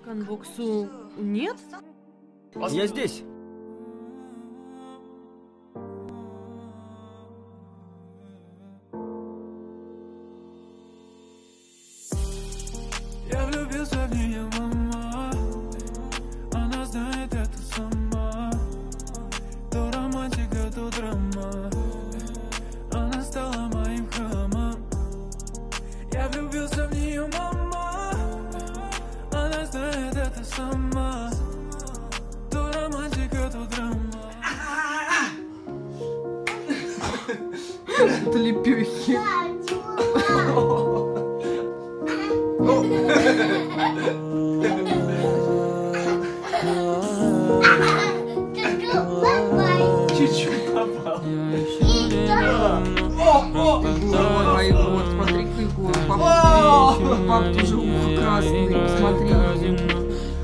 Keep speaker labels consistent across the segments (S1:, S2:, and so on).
S1: Канбоксу нет?
S2: Я здесь.
S3: Я влюбился в нее, мама Она знает это сама То романтика, то драма Она стала моим храмом Я влюбился в нее, мама Она знает это сама То романтика, то драма
S1: Это лепехи.
S2: Чуть-чуть попал.
S1: Ой, вот, смотри, какой пап. Пап тоже ухо красный, посмотри.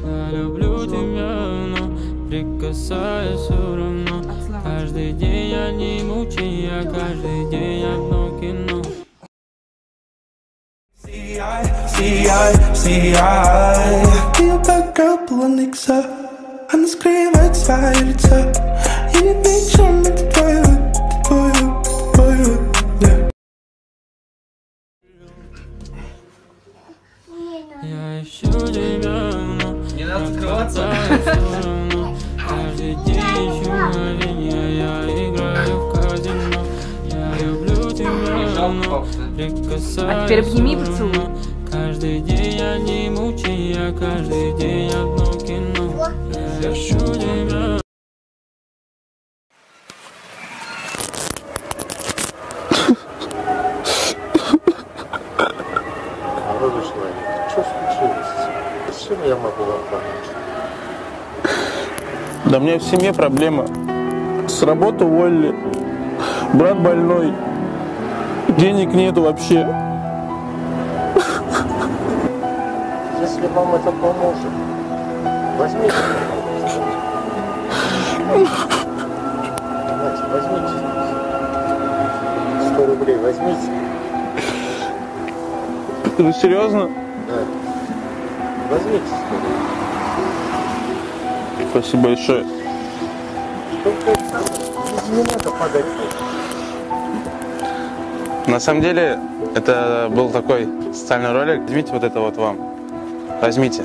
S3: Я люблю тебя, но прикасаюсь все равно. Каждый день я не мучаю, каждый день одно кино.
S4: C-I, C-I
S3: Ее бэкграунд полоникса Она скрывает свое лицо Я не вечером, это твой выбор, твой выбор, твой выбор, yeah. Я ищу тебя, но
S2: Не надо скрываться.
S3: Каждый день ищу мгновенья, я играю в казино. Я люблю тебя,
S2: Жалко
S3: но
S2: папу-то.
S3: прикасаюсь
S1: А теперь обними и
S3: всё
S1: поцелуй.
S3: равно. Каждый день я не мучаю, я каждый день одно кино. Я ищу тебя.
S5: Молодой человек, что случилось? С чем я могу вам помочь?
S4: Да у меня в семье проблема. С работы уволили. Брат больной. Денег нету вообще.
S5: Если вам это поможет, возьмите, пожалуйста. Давайте, возьмите. 100 рублей возьмите.
S4: Вы серьезно?
S5: Да. Возьмите 100 рублей.
S4: Спасибо большое.
S5: Только не надо подать.
S4: На самом деле, это был такой социальный ролик. Возьмите вот это вот вам. Возьмите.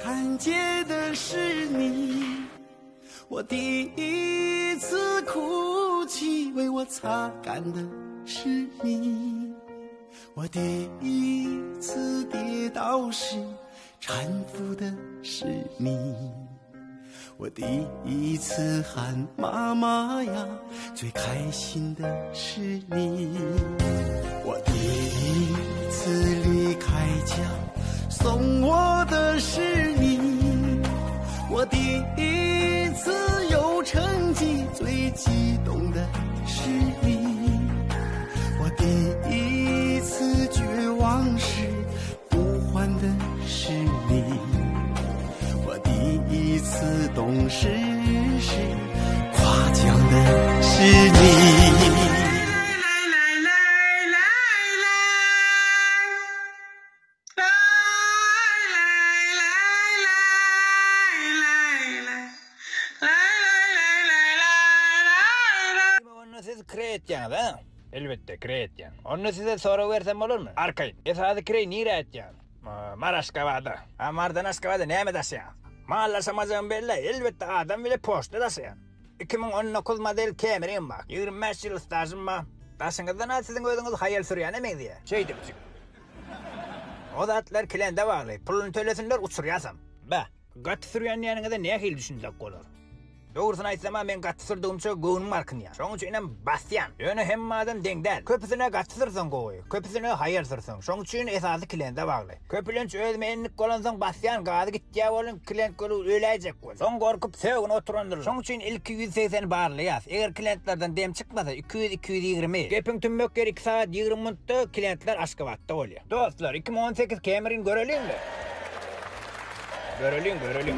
S3: 看见的是你，我第一次哭泣，为我擦干的是你。我第一次跌倒时，搀扶的是你。我第一次喊妈妈呀，最开心的是你。我第一次离开家，送我的是你。我第一次有成绩，最激动的是你。我第一次绝望时，呼唤的是你。我第一次懂事时，夸奖的是你。
S6: Onda siz kireý etýäňiz, hä? Elbetde, kireý etýän. Onda size sorag bersem bolarmy? Arkaýyn. Esasy kireý nirä etýäň? Mary Aşgabada. A Marydan Aşgabada näme daşaýaň? Mal daşamajagym belli, elbetde adam bile poçta daşaýan. 2019 model Camry-im bar. 25 ýyl stažym bar. Daşyňyzdan-a siziň özüňiz haýal sürýäne meňzeýär. Şeýdipjik. O zatlar klende bagly. Puluny tölesinler uçurýasam. Bä, gaty sürýän diýeniňize nähili düşünsek bolar? Dogrusyny aýtsam-a men gaty sürdügimçe göwnüm galkynýar. Şoň üçinem basýan. Ýöne hemme adam deň däl. Köpüsine gaty sürseň gowy, köpüsine haýal sürseň. Şoň üçin esasy klende bagly. Köplenç özüme endik bolansoň basýan, gazy gitýär welin klient görüp öläýjek bol. Soň gorkup sögünip oturandyrlar. Şoň üçin ilki 180 barlaýas. Eger klentlerden dem çykmasa 200, 220. Gepiň tümmek ýeri 2 sagat 20 minutda klentler Aşgabatda bolýar. Dostlar, 2018 Camry-ni göreliňmi? Göreliň, göreliň.